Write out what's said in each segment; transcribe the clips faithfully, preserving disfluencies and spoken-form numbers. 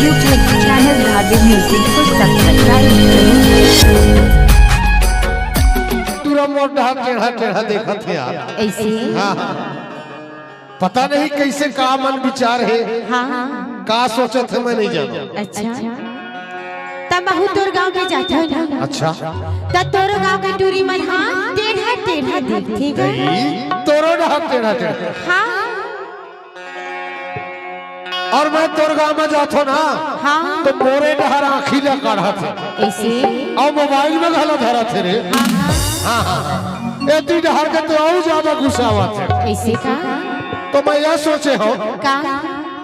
YouTube channel Bhavya Music को subscribe करें। टूरा मोर डहर टेढ़ा टेढ़ा देखत हे यार। ऐसे? हाँ, हाँ। पता नहीं कैसे का मन विचार हे, हाँ, हाँ। का सोचत हे, मैं नहीं जानव। अच्छा। त महूँ तोर गाँव के जाथों ना। अच्छा। त तोरो गाँव के टूरी मन हा टेढ़ा टेढ़ा देखथे गा। नहीं, तोरो डहर टेढ़ा टेढ़ा। हाँ। अउ मैं तोर गाँव में जाथों ना, हाँ। त मोरे डहर आँखी ला काढ़त हे। ऐसे? अउ मोबाइल में घला धरत हे रे। हाँ, हाँ। हाँ, हाँ। एती डहर के तो अउ जादा गुस्सावत हे। ऐसे का? त मैं यह सोचे हँव। का?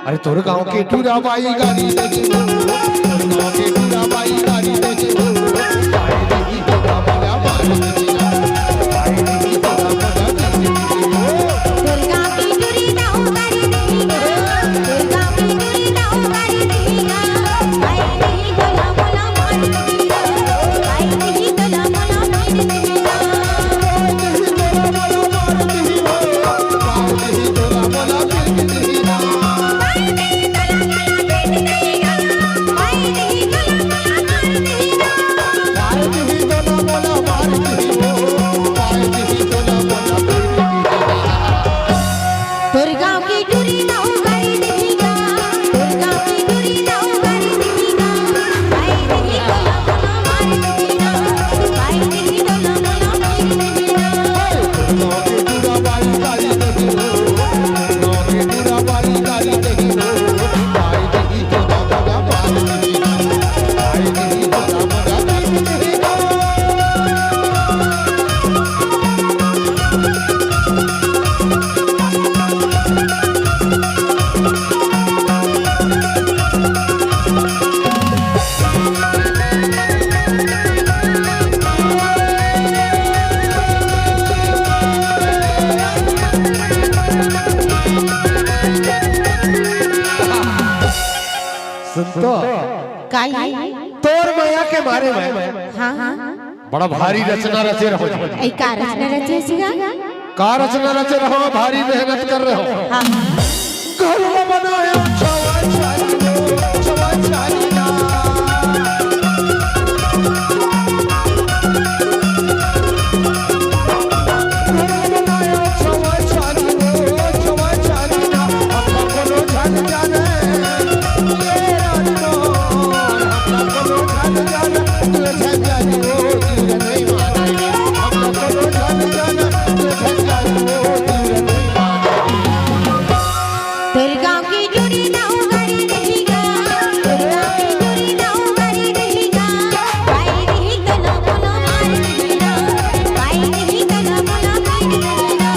अरे तोर गाँव के टूरा बाई गारी देथे हो, तोर गाँव के टूरा बाई गारी देथे हो, गारी देही तोर गाँव वाला मार देही ना, गारी देही तोर गाँव वाला मार देही हो। तोर गाँव के टूरी दाऊ गारी देही ना, तोर गाँव के टूरी दाऊ गारी देही ना, गारी देही तोर गाँव वाला मार देही ना, गारी देही तोर गाँव वाला मार देही ना। तोर गाँव के टूरी दाऊ गारी देही गा, तोर गाँव के टूरी दाऊ गारी देही गा, गारी देही तोर गाँव वाला मार देही ना, गारी देही तोर गाँव वाला मार देही ना। सुन तो। काई? तोर मया के मारे में हाँ, हाँ। बड़ा भारी रचना रचे रहो। ए, का रचना रचे सिंगा? का रचना रचे रहो, भारी मेहनत कर रहे हो। हाँ, हाँ। घरवा बनाया छवा छानी हो, छवा छानी ना। घरवा बनाया छवा छानी हो, छवा छानी ना। अपना कोनो झन जाने, ये रानी मोर, अपना कोनो झन जाने। तोर गाँव के टूरी दाऊ गारी देही गा, तोर गाँव के टूरी दाऊ गारी देही गा, गारी देही तोर गाँव वाला मार देही ना, गारी देही तोर गाँव वाला मार देही ना।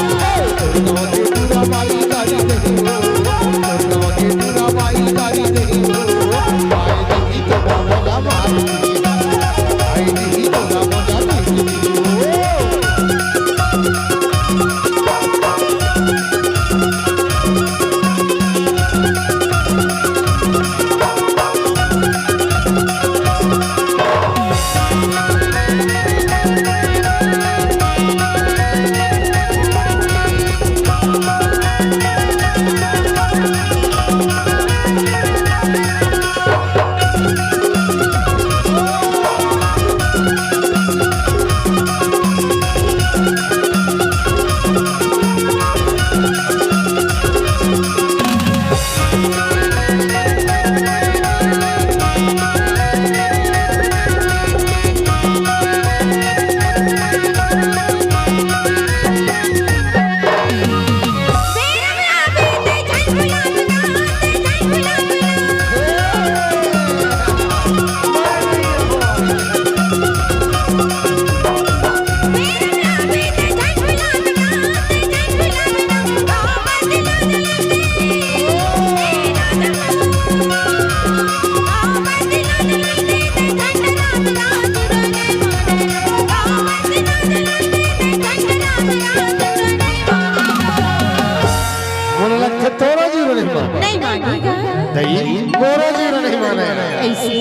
मोला लगथे तोरो जीरो नहीं माने। नहीं माने गा। नहीं, मोरो जीरो नहीं माने। ऐसे?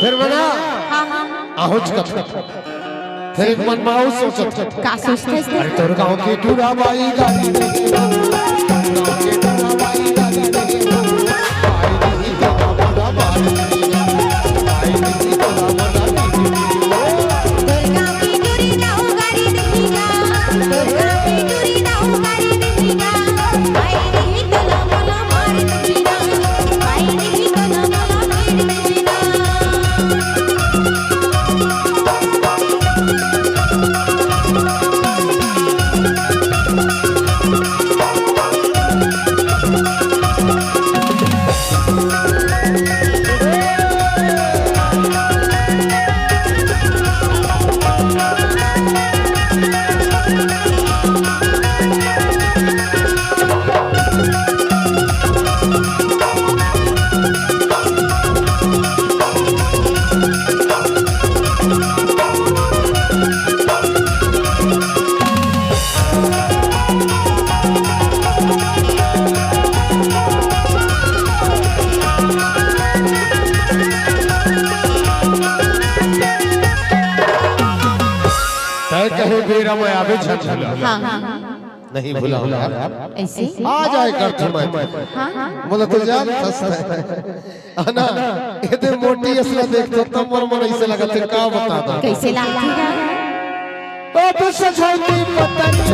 फिर बना। हाँ, हाँ। आहुच कथन। फिर एक मन में आहुच सोचत। का सोचत? अरे तोर गाँव के टूरा बाई गारी देही हो, तोर गाँव के टूरा बाई गारी देही हो, बाई देही हो, बाई देही हो, बाई देही हो। मेरा मैं आवे झन भुला। हाँ हाँ नहीं भुलाऊंगा। ऐसे आ जाए कर तू मैं। हाँ हाँ बोला तो जान फंसता है। है ना? ये तो मोटी असला देख तो तब मोर मन ऐसे लगा थे का बता दो। कैसे लागथे गा? ओ तो सजौती पतंग